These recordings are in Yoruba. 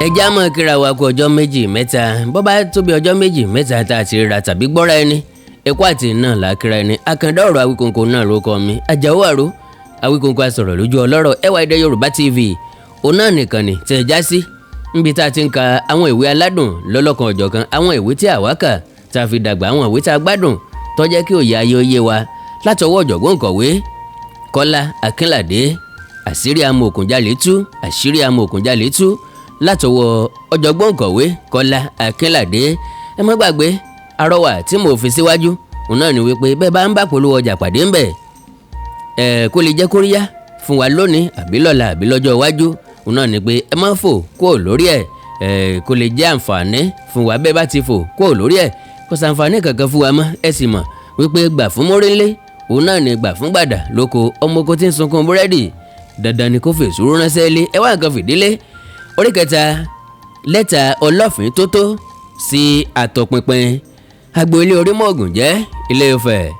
Ẹja mọ̀ kíra wa kú ọjọ́ méjì mẹ́ta. Bó bá tó bí ọjọ́ méjì mẹ́ta tá a ti ríra tàbí gbọ́ra ẹni, ẹ̀kọ́ àti náà là á kíra ẹni. Àkàndá ọ̀rọ̀ Awíkonko náà ló kọ́ mi, Àjàó Àró Awíkonko, asọ̀rọ̀ lójú ọlọ́rọ̀. Ẹwà Èdè Yorùbá TV òun náà nìkan ni tẹ̀ já sí níbi tá a ti ń ka àwọn ìwé aládùn lọ́lọ́kan ọ̀jọ̀kan, àwọn ìwé tí àwa kà tá a fi dàgbà, àwọn ìwé tá a gbádùn tó jẹ́ kí òye ayé ó yé wa, látọwọ́ ọ̀jọ̀gbọ́n kọ̀wé Kọ́lá Akínládé. Àṣírí amòòkùnjalè tú, àṣírí amòòkùnjalè tú, látọwọ́ ọ̀jọ̀gbọ́n kọ̀wé Kọ́lá Akínládé. Ẹ má gbàgbé àrọwà tí mo fi síwájú, òun náà ni wípé bẹ́ẹ̀ bá ń bá polówó ọjà pàdé ńbẹ̀ ẹ, kó lè jẹ́ kóríyá fún wa lónìí àbí lọ́la àbí lọ́jọ́ iwájú, òun náà ni pé ẹ má fò kúrò lórí ẹ̀ ẹ, kó lè jẹ́ àǹfààní fún wa. Bẹ́ẹ̀ bá ti fò kúrò lórí ẹ̀, kò sàǹfààní kankan fún wa mọ́. Ẹ sì mọ̀ wípé gbà fún mórílé òun náà ni gbà fún gbàdà lóko. Ọmọ oko tí ń sunkún búrẹ́dì, dandan ni kó fèsì ránṣẹ́ lé. Ẹ wá nǹkan fìdílé. Orí kẹta, lẹ́tà ọlọ́fin tó tó sí àtọpinpin. Agboolé Orímọ̀ògùn jẹ́, Ilé Ifẹ̀,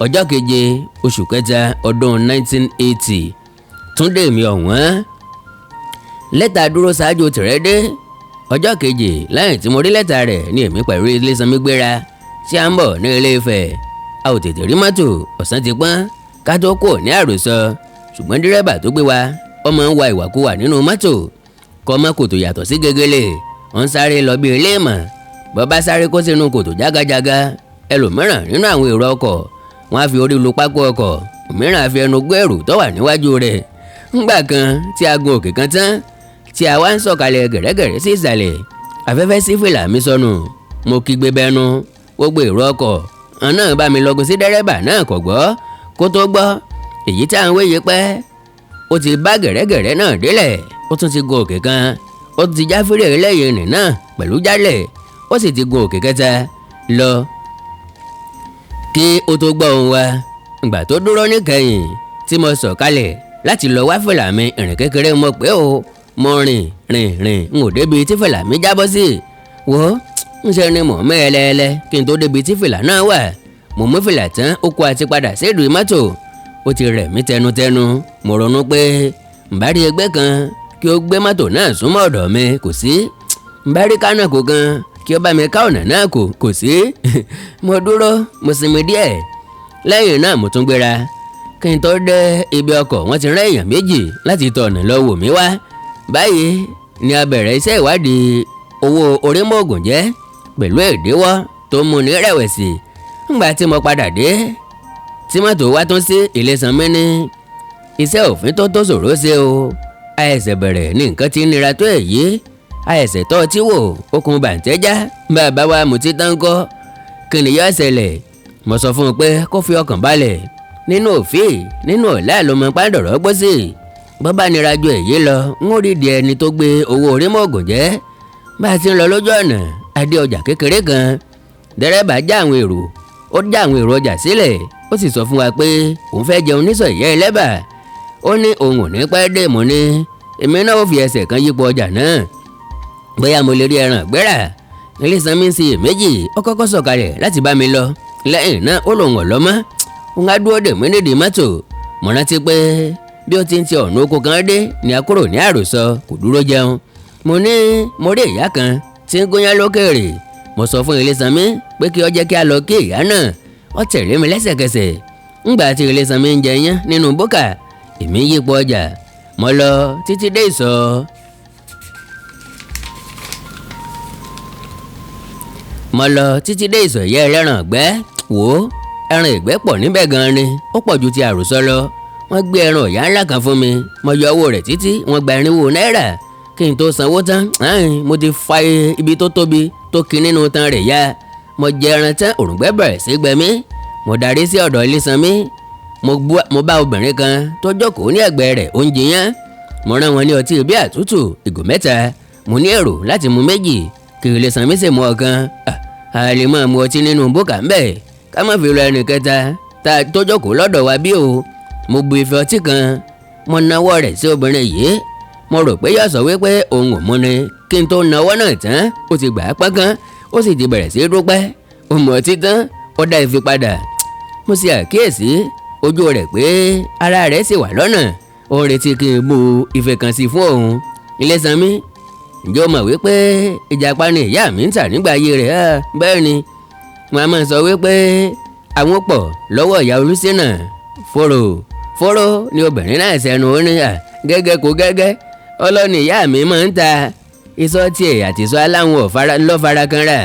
ọjọ́ keje oṣù kẹta ọdún 1980. Túndé mi ọ̀wọ́n, lẹ́tà dúró ṣáájú tìrẹ́ dé. Ọjọ́ kejì lẹ́yìn tí mo rí lẹ́tà rẹ̀ ní èmi pẹ̀lú Ilésanmí gbéra tí a ń bọ̀ ní Ilé Ifẹ̀. A ò tètè rí mọ́tò, ọ̀sán ti pọ́n ká tó kò ní àròsọ, ṣùgbọ́n dírẹ́bà tó gbé wa, ọmọ ń wa ìwàkuwà nínú mọ́tò, kọ́ mọ́ kòtò yàtọ̀ sí gegele. Ó ń sáré lọ bí ilé ìmọ̀, bọ́ bá sáré kó sínú kòtò jágajága. Ẹlòmíràn nínú àwọn èrò ọkọ̀, wọ́n á fi orí lu pákó ọkọ̀, òmíràn á fi ẹnu gbé èrò tó wà níwájú rẹ̀. Ńgbà kan tí a gun òkè kan tán, tí a wá ń sọ̀kalẹ̀ gẹ̀rẹ́gẹ̀rẹ́ sí ìsàlẹ̀, afẹ́fẹ́ sí fìlà mi sọnù. Mo kígbe bẹnu, gbogbo èrò ọkọ̀ ọ̀n náà bá mi lọ́gun sí dẹ́rẹ́bà náà, kò gbọ́. Kó tó gbọ́ èyí tá à ń wéye pẹ́, ó ti bá gẹ̀rẹ́gẹ̀rẹ́ náà délẹ̀, ó tún ti gun òkè kan, ó ti já fírè lẹ́yìn rìn náà pẹ̀lú jálẹ̀, ó sì ti gun òkè kẹta lọ kí ó tó gbọ́ ohùn wa. Ìgbà tó dúró níkẹyìn tí mo sọ̀ kalẹ̀ láti lọ wá fìlà mi, ìrìn kékeré mo pé o, mo rìn rìn rìn, n ò débi tí fìlà mi jábọ́ sí. Wò ó, ń ṣe ni mò ń mẹ́ẹ̀lẹ́ẹ̀lẹ́ kí n tó débi tí fìlà náà wà. Mo mú fìlà tán, ó kó àti padà sédùú mọ́tò. Ó ti rẹ̀ mí tẹnutẹnu. Mo ronú pé ǹ bá rí ẹgbẹ́ kan kí ó gbé mọ́tò náà súnmọ́ ọ̀dọ̀ mi, kò sí. Ǹ bá rí kánà kò kan kí ó bá mi ká ọ̀nà náà, kò sí. Mo dúró, mo sinmi díẹ̀, lẹ́yìn náà mo tún gbéra. Kí n tó dé ibi ọkọ̀, wọ́n ti rán èèyàn méjì láti tọ ọ̀nà lọ wò mí wá. Báyìí ni a bẹ̀rẹ̀ iṣẹ́ ìwádìí owó Orímọ̀ògùn jẹ́ pẹ̀lú ìdíwọ́ tó mú ní rẹ̀wẹ̀sì. Ńgbà tí mo padà dé tí mọ́tò wá tún sí, Ilésanmí ní iṣẹ́ òfin tó tó ṣòro ṣe o. Àìsẹ̀ bẹ̀rẹ̀ ní nǹkan tí ń nira tó èyí. Àìsẹ̀ tó tí wò okùn bàǹtẹ́já, bàbá wa mutí tán kọ́, kí ni yóò ṣẹlẹ̀? Mo sọ fún un pé kó fi ọkàn balẹ̀, nínú òfin nínú ọ̀la ló mọ pàdọ̀rọ̀ gbọ́ sí. Bọ́ bá nira ju èyí lọ, ń ó rí di ẹni tó gbé owó Orímọ̀ògùn jẹ́. Bá a ti ń lọ lójú ọ̀nà, a dé ọjà kékeré kan. Dẹ́rẹ́bà já àwọn èrò, ó já àwọn èrò ọjà sílẹ̀, ó sì sọ fún wa pé òun fẹ́ jẹun nísọ̀ ìyá ẹlẹ́bà. Ó ní òun ò ní pẹ́ dé. Mo ní èmi náà ó fi ẹsẹ̀ kan yípo ọjà náà, bóyá mo lè rí ẹran gbẹ́rà. Ilésanmí ń ṣiyèméjì. Ó kọ́kọ́ sọ̀kalẹ̀ láti bá mi lọ, lẹ́yìn náà ó lòun ọ̀lọ́ mọ́, òun á dúró dè mí nídìí mọ́tò. Mo rántí pé bí ó ti ń ti ọ̀nà oko kan dé ní a kúrò ní àròsọ, kò dúró jẹun. Mo ní mo rí ìyá kan tí ń gúnyán lókèrè. Mo sọ fún Ilésanmí pé kí ó jẹ́ kí a lọ kí ìyá náà. Ó tẹ̀lé mi lẹ́sẹ̀kẹsẹ̀. Ńgbà tí Ilésanmí ń jẹ iyán nínú búkà, èmi yípo ọjà. Mo lọ títí dé ìsọ̀. Mo lọ títí dé ìsọ̀ ìyá ẹlẹ́ran ọ̀gbẹ́. Wò ó, ẹran ìgbẹ́ pọ̀ níbẹ̀ gan-an ni, ó pọ̀ ju ti àròsọ lọ. Wọ́n gbé ẹran ọ̀yà ńlá kan fún mi. Mo yọ owó rẹ̀ títí, wọ́n gba 400 náírà. Kí n tó sanwó tán, mo ti fa ibi tó tóbi tó ki nínú tan rẹ̀ ya. Mo jẹ ẹran tán, òrùngbẹ́ bẹ̀rẹ̀ sí gbẹ mí. Mo darí sí ọ̀dọ̀ Ilésanmí. Mo bá obìnrin kan tó jókòó ní ẹ̀gbẹ́ rẹ̀, ó ń jiyán. Mo rán wọn ní ọtí bí àtútù ìgò mẹ́ta. Mo ní èrò láti mu méjì kí Ilésanmí sì mu ọ̀kan. A lè máa mu ọtí nínú búkà ńbẹ̀, ká má fi lọ ẹnì kẹta tó jókòó lọ́dọ̀ wa bí o. Mo bu ife ọtí kan, mo nawọ́ rẹ̀ sí obìnrin yìí. Mo rò pé yóò sọ wípé òun ò mú ni. Kí n tó nawọ́ náà tán, ó ti gbà á pọ́nkán, ó sì ti bẹ̀rẹ̀ sí í dúpẹ́. Ó mu ọtí tán, ó dá ife padà. Mo ṣe àkíyèsí ojú rẹ̀ pé ara rẹ̀ sì wà lọ́nà, ó ń retí kí n bu ife kan sí fún òun. Ilésanmí Ǹjẹ́ o mọ̀ wípé ìjàpá ni ìyá mi ń tà nígbà ayé rẹ̀? Bẹ́ẹ̀ ni, wọ́n á máa sọ wípé àwọn pọ̀ lọ́wọ́ ìyá Olúṣínà. Fòrò fòrò ni obìnrin náà sẹ́nu. Ó ní à gẹ́gẹ́ kó gẹ́gẹ́ ọlọ́ni ìyá mi máa ń ta ìsọ tiẹ̀ àti ìsọ aláwọn ńlọ́fara kan rà.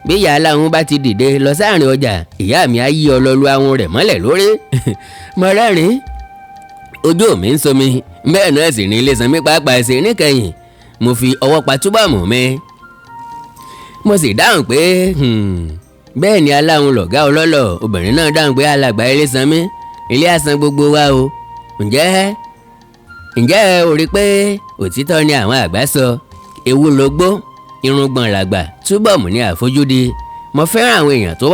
Bí ìyá aláwọn bá ti dìde lọ sáàrin ọjà, ìyá mi á yí ọlọ́lu àwọn rẹ̀ mọ́lẹ̀ lórí. Mo rẹ́rìn-ín, ojú mi ń somi, bẹ́ẹ̀ náà sì ní Ilésanmí pàápàá ṣe. Níkẹyìn, mo fi ọwọ́ pa túbọ̀mù mi, mo sì dáhùn pé bẹ́ẹ̀ ni, aláwọn lọ̀gá ọlọ́lọ̀. Obìnrin náà dáhùn pé alàgbà Ilésanmí, ilé àsan gbogbo wa o. Ǹjẹ́ o rí i pé òtítọ́ ni àwọn àgbà sọ, ewu lógbó, irùngbọ̀n làgbà, túbọ̀mù ní àfojúdi. Mo fẹ́ràn àwọn èèyàn tó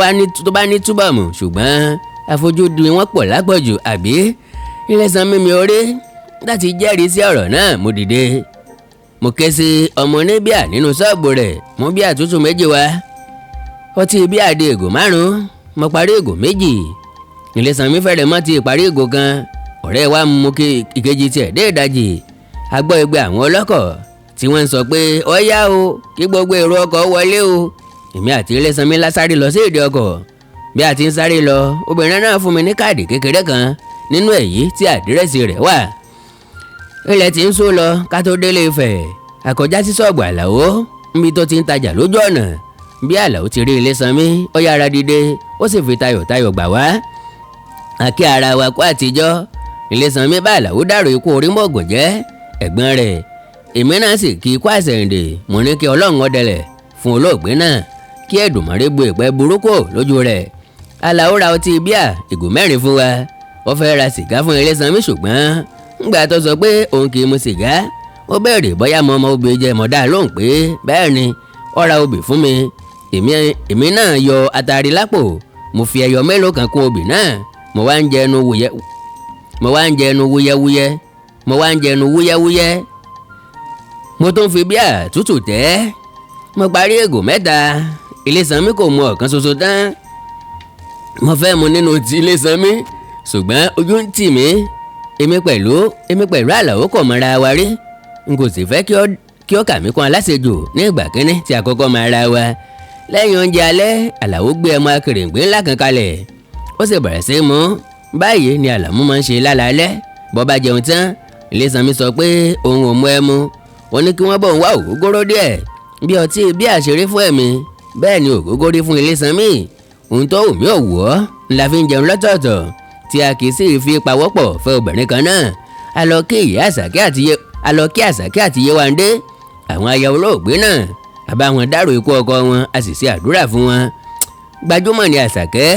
bá ní túbọ̀mù, ṣùgbọ́n àfojúdi wọn pọ̀ lápọ̀jù, àbí? Ilésanmí mi orí láti jẹ́rìí sí ọ̀rọ̀ náà. Mo dìde, mo ké sí ọmọ oníbíà nínú ṣọ́ọ̀bù rẹ̀, mú bíà tútù 2 wá. Ọtí bíà di ìgò 5. Mo parí ìgò 2, Ilésanmí fẹ́rẹ̀ mọ́ ti parí ìgò kan. Ọ̀rẹ́ wa mú kí ìkejì tiẹ̀ dé ìdajì. A gbọ́ igbe àwọn ọlọ́kọ̀ tí wọ́n ń sọ pé ó yá o, kí gbogbo èrò ọkọ̀ wọlé o. Èmi àti Ilésanmí la sáré lọ sí ìdí ọkọ̀. Bí a ti ń sáré lọ, obìnrin náà fún mi ní káàdì kékeré kan nínú èyí tí àdírẹ́sì rẹ̀ wà. Ilẹ̀ tí ń sún lọ ká tó délé Ifẹ̀. Àkọjá sí ṣọ́ọ̀bù Àlàó níbi tó ti ń tajà lójú ọ̀nà. Bí Àlàó ti rí Ilésanmí, ó yára dìde, ó sì fi tayọ̀tayọ̀ gbà wá. Àkí ara wa kó àtijọ́. Ilésanmí bá Àlàó dàrú ikú orímọ̀gùn jẹ́ ẹ̀gbọ́n rẹ̀. Èmi náà sì kí ikú àsẹ̀yìndè. Mo ní kí Ọlọ́run ọdẹlẹ̀ fún olóògbé náà, kí Èdùmàrè bu ìpẹ́ burúkú lójú rẹ̀. Àlàó ra ọtí bíà ìgò 4 fún wa. Ó fẹ́ ra sìgá fún Ilésanmí, ṣùgbọ́n ńgbà tó sọ pé òun kì í mu sìgá, ó béèrè bóyá mo mọ obì jẹ. Mọ̀ dá lóhùn pé bẹ́ẹ̀ ni. Ó ra obì fún mi. Èmi náà yọ atari lápò, mo fi ẹyọ mélòó kan kún obì náà. Mo wá ń jẹnu wúyẹ, mo wá ń jẹnu wúyẹ́wúyẹ́, mo wá ń jẹnu wúyẹ́wúyẹ́, mo tún fi bíà tútù tẹ́. Mo parí ìgò 3, Ilésanmí kò mu ọ̀kan ṣoṣo tán. Mo fẹ́ mu nínú ti Ilésanmí, ṣùgbọ́n ojú ń tì mí. Èmi pẹ̀lú Àlàó kò mọra wa rí. N kò sì fẹ́ kí ó kà mí kún aláṣejù ní ìgbà kínní tí àkọ́kọ́ máa ra wa. Lẹ́yìn oúnjẹ alẹ́, Àlàó gbé ẹmu akèrèǹgbè ńlá kan kalẹ̀, ó sì bẹ̀rẹ̀ sí í mú. Báyìí ni Àlàmú máa ń ṣe lálaalẹ́ bó bá jẹun tán. Ilésanmí sọ pé òun ò mú ẹmu. Ó ní kí wọ́n bọ̀ ń wá ògógóró díẹ̀. Bí ọtí bí àṣírí fún ẹ̀mí, bẹ́ẹ̀ ni ògógórí fún Ilésanmí. Ohun tó wù mí ò wù ọ́ la fi ń jẹun lọ́tọ̀ọ̀tọ̀, tí a kì í sì fi pawọ́pọ̀ fẹ́ obìnrin kan náà. A lọ kí Àṣàkẹ́ àti Yéwándé, àwọn aya olóògbé náà. A bá wọn dárò ikú ọkọ wọn, a sì ṣe àdúrà fún wọn. Gbajúmọ̀ ni Àṣàkẹ́.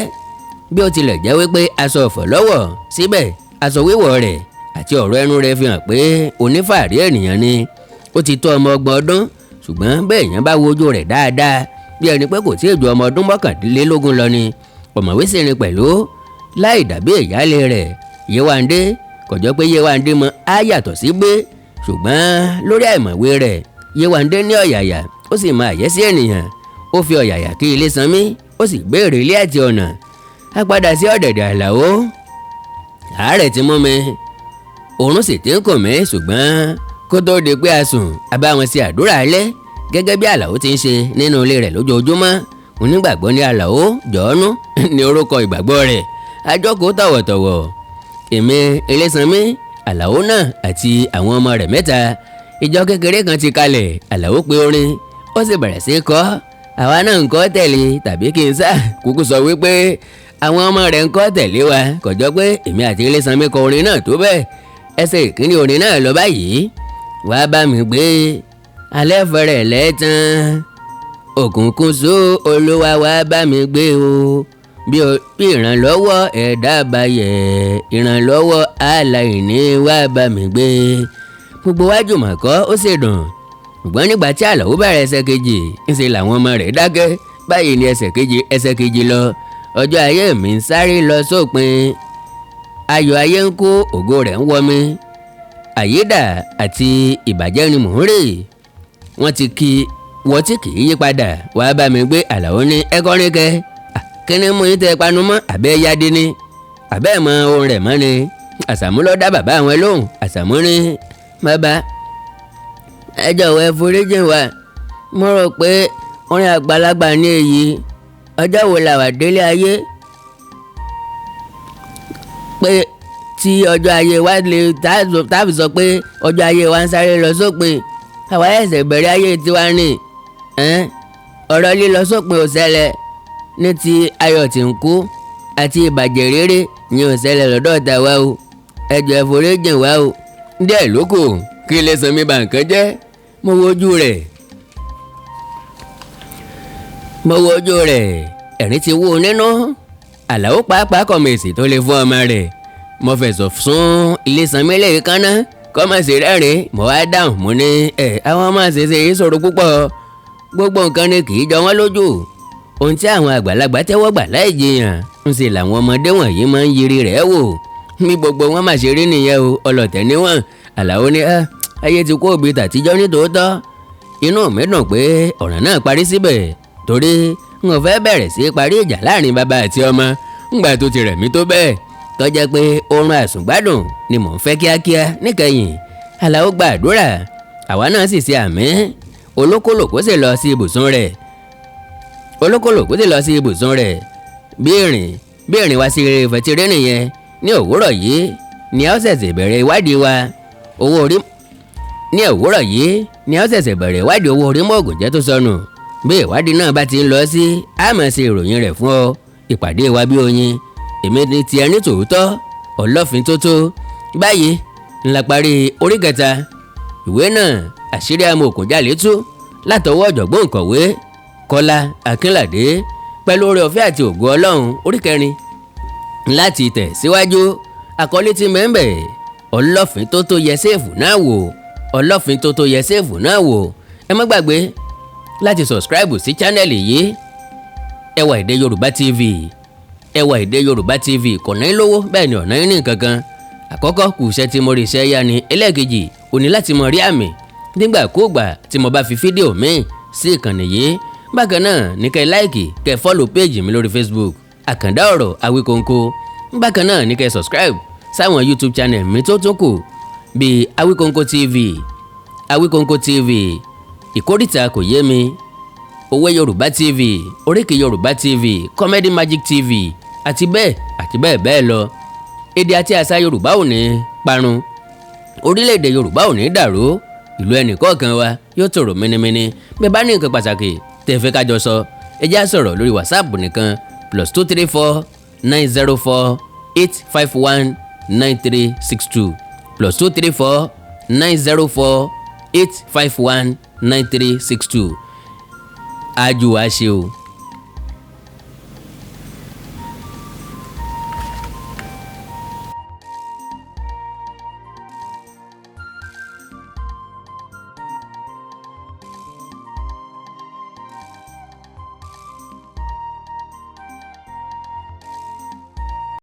Bí ó tilẹ̀ jẹ́ wípé aṣọ ọ̀fọ̀ lọ́wọ́, síbẹ̀ aṣọ wíwọ̀ rẹ̀ àti ọ̀rọ̀ ẹnu rẹ̀ fi hàn pé onífàárí ènìyàn ni. Ó ti tó ọmọ 30 ọdún, ṣùgbọ́n bẹ́ẹ̀ èèyàn bá wo ojú rẹ̀ dáadáa, bí ẹni pé kò tí ì ju ọmọ ọdún 21 lọ ni. Ọ̀mọ̀wé sì ni pẹ̀lú, láì dàbí ìyáálé rẹ̀ Yéwándé. Kò jọ pé Yéwándé mọ á yàtọ̀ sí gbé, ṣùgbọ́n lórí àìmọ̀wé rẹ̀, Yéwándé ní ọ̀yàyà, ó sì máa yẹ́ sí ènìyàn. Ó fi ọ̀yàyà kí Ilésanmí, ó sì béèrè ilé àti ọ̀nà. A padà sí ọ̀dẹ̀dẹ̀ Àlàó. Àárẹ̀ ti mú mi, oorun sì ti ń kùn mí, ṣùgbọ́n kó tó di pé a sùn, a bá wọn ṣe àdúrà alẹ́ gẹ́gẹ́ bí Àlàó ti ń ṣe nínú ilé rẹ̀ lójoojúmọ́. Onígbàgbọ́ ní Àlàó, Jọ̀ọ́nú ní orúkọ ìgbàgbọ́ rẹ̀. A jókòó tọ̀wọ̀tọ̀wọ̀, èmi, Ilésanmí, Àlàó náà àti àwọn ọmọ rẹ̀ mẹ́ta. Ìjọ kékeré kan ti kalẹ̀. Àlàó pe orin, ó sì bẹ̀rẹ̀ sí í kọ. Àwa náà ń kọ tẹ̀lé, tàbí kí n sá kúkú sọ wípé àwọn ọmọ rẹ̀ ń kọ tẹ̀lé wa. Kò jọ pé èmi àti Ilésanmí kọ orin náà tó bẹ́ẹ̀. Ẹsẹ̀ ìkíní orin náà lọ báyìí: Wàá bá mi gbé, alẹ́ fẹ́rẹ̀ lẹ́tàn, òkùnkùn só, Olúwa wàá bá mi gbé o. Bí ìrànlọ́wọ́ ẹ̀dá bá yẹ, ìrànlọ́wọ́ aláìní, wàá bá mi gbé. Gbogbo wa jùmọ̀ kọ́, ó sì dùn. Ṣùgbọ́n nígbà tí Àlàó bẹ̀rẹ̀ ẹsẹ̀ kejì, ńṣe làwọn ọmọ rẹ̀ dákẹ́. Báyìí ni ẹsẹ̀ kejì lọ: Ọjọ́ ayé mi ń sáré lọ sópin, ayọ̀ ayé ń kó, ògo rẹ̀ ń wọ mi. Àyídà àti ìbàjẹ́ ni mò ń rè. Wọ́n ti kí wọ́n tí kì í yí padà, wàá bá mi gbé. Àlàó ní ẹ kọrin kẹ. Kíni mú yín tẹ panu mọ́? Àbẹ́ yáde ni àbẹ́ mọ ohun rẹ̀ mọ́ ni? Àsàmú ló dá bàbá àwọn lóhùn. Àsàmú ní bàbá Ẹ jọ̀wọ́, ẹ foríjìn wá. Mo rò pé orin àgbàlagbà ní èyí. Ọjọ́ wo la wà délé ayé pé tí ọjọ́ ayé wa lè táàbì sọ pé ọjọ́ ayé wa ń sáré lọ sópin? Àwa ẹ̀sẹ̀ bẹ̀rẹ̀ ayé tiwa ni. Ọ̀rọ̀ lílọ sópin ò ṣẹlẹ̀ ní ti ayọ̀ tí ń kú àti ìbàjẹ́ rere ni ò ṣẹlẹ̀ lọ́dọ̀ tàwa o. Ẹ jọ̀ọ́, ẹ foríjìn wá o. Díẹ̀ ló kù kí Ilésanmí bà nǹkan jẹ́. Mo wojú rẹ̀, mo wojú rẹ̀, ẹ̀rín ti wú nínú. Àlàó pàápàá kọ̀mẹ̀sì tó lè fún ọmọ rẹ̀. Mo fẹ̀sọ̀ sún Ilésanmí lẹ́ẹ̀kan kọ́mọ̀ sí rẹ́rìn. Mo wá dáhùn, mo ní ẹ̀ àwọn ọmọ àṣẹṣe yìí sọ̀rọ̀ púpọ̀. Gbogbo nǹkan ni kì í jọ wọ́n lójú. Ohun tí àwọn àgbàlagbà tẹ́wọ́ gbà láì jiyàn ń ṣe làwọn ọmọdé wọ̀nyí máa ń yiri rẹ̀ wò. Bí gbogbo wọn mà ṣe rí nìyẹn o, ọlọ̀tẹ̀ níwọ̀n. Àlàó ní ayé ti kó òbí tàtijọ́ ní tòótọ́. Inú mi dùn pé ọ̀ràn náà parí síbẹ̀, torí n ò fẹ́ bẹ̀rẹ̀ sí parí ìjà láàrin bàbá àti ọmọ ńgbà tó ti rẹ̀ mí tó bẹ́ẹ̀ tó jẹ́ pé oorun àsùngbádùn ni mò ń fẹ́ kíákíá. Níkẹyìn, Àlàó gba àdúrà, àwa náà sì ṣe àmín. Olókòlòkó sì lọ sí ibùsùn rẹ̀, olókòlòkó sì lọ sí ibùsùn rẹ̀. Bí ìrìn wá sí ìfẹ̀tìrẹ́ nìyẹn. Ní òwúrọ̀ yìí ni a ó ṣẹ̀ṣẹ̀ bẹ̀rẹ̀ ìwádìí wa owó orí. Ní òwúrọ̀ yìí ni a ó ṣẹ̀ṣẹ̀ bẹ̀rẹ̀ ìwádìí owó orí mọ́ ògùn jẹ́ tó sọnù. Bí ìwádìí náà bá ti ń lọ sí, a máa ṣe ìròyìn rẹ̀ fún ọ. Ìpàdé wa bí oyin. Èmi ní tiẹ̀ ní tòótọ́, Ọlọ́fin tó tó. Báyìí ńlá parí orí kẹta ìwé náà, Àṣírí Amòòkùnjalè Tú, látọwọ́ ọ̀jọ̀gbọ́n òǹkọ̀wé Kọ́lá Akínládé. Pẹ̀lú oore ọ̀fẹ́ àti ògo Ọlọ́run, orí kẹrin láti tẹ̀ síwájú. Àkọlé tí mẹ́ńbẹ̀, Ọlọ́fin tó tó yẹ séèfù náà wò, Ọlọ́fin tó tó yẹ séèfù náà wò. Ẹ má gbàgbé láti subscribe sí channel yìí, Ẹwà Èdè Yorùbá TV. Ẹwà Èdè Yorùbá TV kò ní lówó, bẹ́ẹ̀ ni ọ̀nà ní kankan. Àkọ́kọ́, kù iṣẹ́ tí mo rí iṣẹ́ yá ni. Ẹlẹ́ẹ̀kejì, ò ní láti mọ rí àmì nígbàkúùgbà tí mo bá fi fídíò míì sí ìkànnì yìí. Bákan náà ní kẹ́ like, kẹ́ follow page mi lórí Facebook, Àkàndá Ọ̀rọ̀ Awíkonko. Bákan náà ní kẹ́ subscribe sáwọn YouTube channel mi tó tún kù bíi Awíkonko TV, Awíkonko TV, Ìkórìtà Kò Yé Mi, Òwe Yorùbá TV, Oríkì Yorùbá TV, Comedy Magic TV, àti bẹ́ẹ̀ àti bẹ́ẹ̀ bẹ́ẹ̀ lọ. Èdè àti àṣà Yorùbá ò ní parun, orílẹ̀-èdè Yorùbá ò ní dàrú, ìlú ẹnìkọ̀ọ̀kan wa yóò tòrò mẹ́nẹ́mẹ́nẹ́. Bí ẹ bá ní nǹkan pàtàkì tẹ́ ẹ fẹ́ ká jọ sọ, ẹ já sọ̀rọ̀ lórí WhatsApp nìkan, +234 904 851 9362, +234 904 851 9362. Ájú wa ṣe o.